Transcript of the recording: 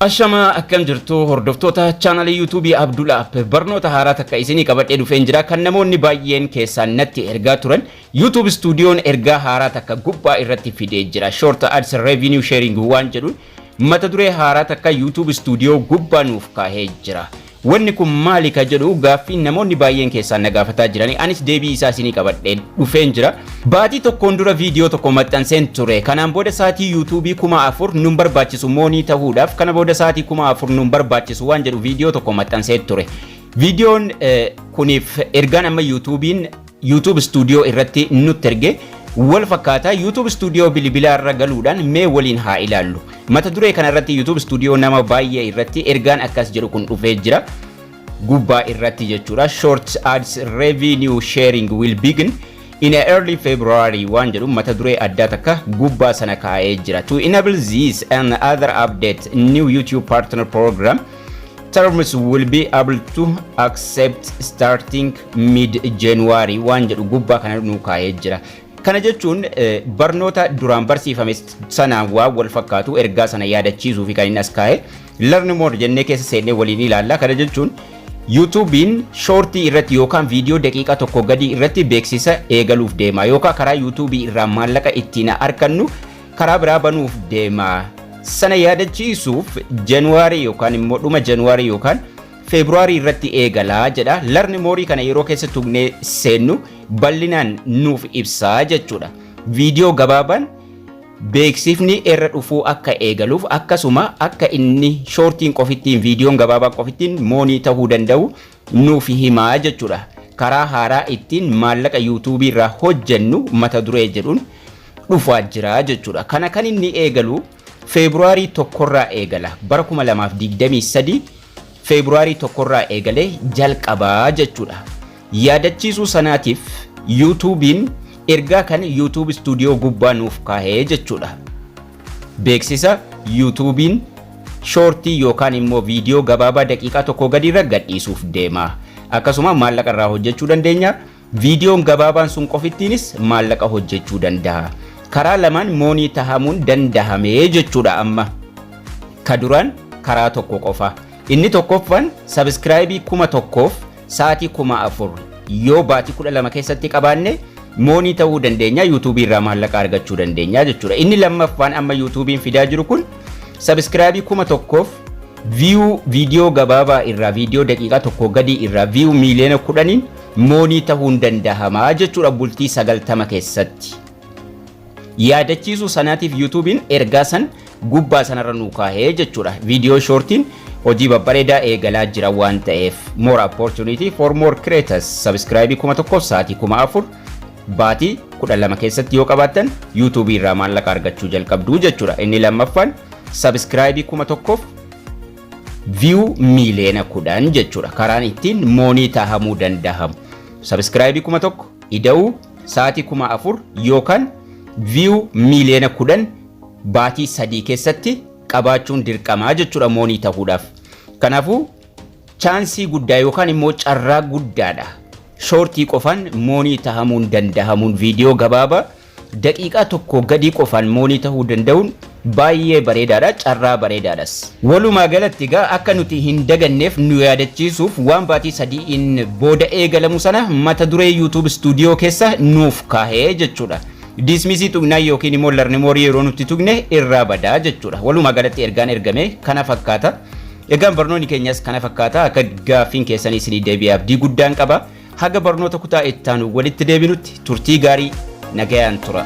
Ashamaa, akkam jirtu hordoftoota chaanalii YouTubeii Abdul App? Barnoota haaraa takka isinii qabadhee dhufeen jira, kan namoonni baay'een keessaan natti ergaa turan. YouTube Studioon ergaa haaraa takka gubbaa irratti fidee jira. Short Ads Revenue Sharing waan jedhuun mata duree haaraa takka YouTube Studio gubbaa nuuf kaahee jira. Wanni kun maali ka jedhu gaaffii namoonni baay'een keessaan na gaafataa jirani, anis deebii isaa isinii qabadhee dhufeen jira. Baatii tokkoon dura viidiyoo tokko maxxanseen ture. Kanaan booda sa'aatii YouTubeii 4000 nun barbaachisu money ta'uudhaaf, kana booda sa'aatii 4000 nun barbaachisu waan jedhu viidiyoo tokko maxxansee ture. Viidiyoon kuniif ergaan amma YouTubeiin YouTube Studio irratti nutti erge wal fakkaataa. YouTube Studio bilbilaa irra galuudhaan mee waliin haa ilaallu. Mata duree kana irratti YouTube Studio nama baay'ee irratti ergaan akkas jedhu kun dhufee jira. Gubbaa irratti jechuudha. "Short ads revenue sharing will begin in early February" waan jedhu mata duree addaa takka gubbaa sana kaa'ee jira. "To enable this and other updates, new YouTube Partner Program terms will be able to accept starting mid January" waan jedhu gubbaa kana nu kaa'ee jira. Kana jechuun barnoota duraan barsiifame sanaan waan wal fakkaatu ergaa sana yaadachiisuu fi kan inni as kaa'e. Learn more jennee keessa seennee waliin ilaalla. Kana jechuun YouTubeiin shortii irratti yookaan viidiyoo daqiiqaa 1 gadii irratti beeksisa eegaluuf deema, yookaan karaa YouTubeii irraa maallaqa ittiin argannu karaa biraa banuuf deema. Sana yaadachiisuuf January yookaan immoo dhuma January yookaan February irratti eegalaa jedha. Learn more kana yeroo keessa tuqnee seennu bal'inaan nuuf ibsaa jechuudha. Viidiyoo gabaabaan beeksifni irra dhufuu akka eegaluuf, akkasuma akka inni shortiin qofittiin, viidiyoon gabaabaa qofittiin money ta'uu danda'u nuuf himaa jechuudha. Karaa haaraa ittiin maallaqa YouTubeii irraa hojjennu mata duree jedhuun dhufaa jira jechuudha. Kana kan inni eegalu February 1rraa eegala. Bara 2023 February 1rraa eegalee jalqabaa jechuudha. Yaadachiisuu sanaatiif YouTubeiin ergaa kan YouTube Studio gubbaa nuuf kaahee jechuudha. Beeksisa YouTubeiin shortii yookaan immoo viidiyoo gabaabaa daqiiqaa 1 gadi irra gadhiisuuf deema. Akkasuma maallaqa irraa hojjechuu dandeenya. Viidiyoon gabaabaan sun qofittiinis maallaqa hojjechuu danda'a. Karaa lamaan money tahamuun dandahamee jechuudha amma. Ka duraan karaa tokko qofa. Inni tokkoffaan subscribeii 1000f sa'aatii 4000 yoo baatii 12 keessatti qabaanne money ta'uu dandeenya, YouTubeii irraa maallaqa argachuu dandeenya jechuudha. Inni lammaffaan amma YouTubeiin fidaa jiru kun subscribeii 1000f view viidiyoo gabaabaa irraa, viidiyoo daqiiqaa 1 gadii irraa view 10 miiliyoona money ta'uun dandahamaa jechuudha bultii 90 keessatti. Yaadachiisuu sanaatiif YouTubeiin ergaa san gubbaa sanarra nuu kaahee jechuudha. Viidiyoo shortiin hojii babbareedaa eegalaa jira waan ta'eef, more opportunity for more creators. Subscribeii 1000 sa'aatii 4000 baatii 12 keessatti yoo qabaattan YouTubeii irraa maallaqa argachuu jalqabduu jechuudha. Inni lammaffaan subscribeii 1000f view 10 miiliyoona jechuudha. Karaan ittiin money tahamuu dandahamu. Subscribeii 1000 ida'uu sa'aatii 4000 yookaan view 10 miiliyoona baatii 3 keessatti qabaachuun dirqamaa jechuudha money tahuudhaaf. Kanaafuu chanceii guddaa yookaan immoo carraa guddaadha. Shortii qofaan money tahamuun dandahamuun, viidiyoo gabaabaa daqiiqaa 1 gadii qofaan money tahuu danda'uun baay'ee bareedaadha, carraa bareedaadhas. Walumaa galatti egaa akka nuti hin daganneef nu yaadachiisuuf waan baatii 3in booda eegalamu sana mata duree YouTube Studio keessa nuuf kaahee jechuudha. Dismissii tuqnaa yookiin immoo learn moreii yeroo nutti tuqne irraa badaa jechuudha. Walumaa galatti ergaan ergame kana fakkaata. Egaan barnoonni keenyas kana fakkaata. Akka gaaffiin keessanii isinii deebi'ee abdii guddaan qaba. Haga barnoota kutaa ittaanu walitti deebinutti turtii gaarii, nagayaan tura.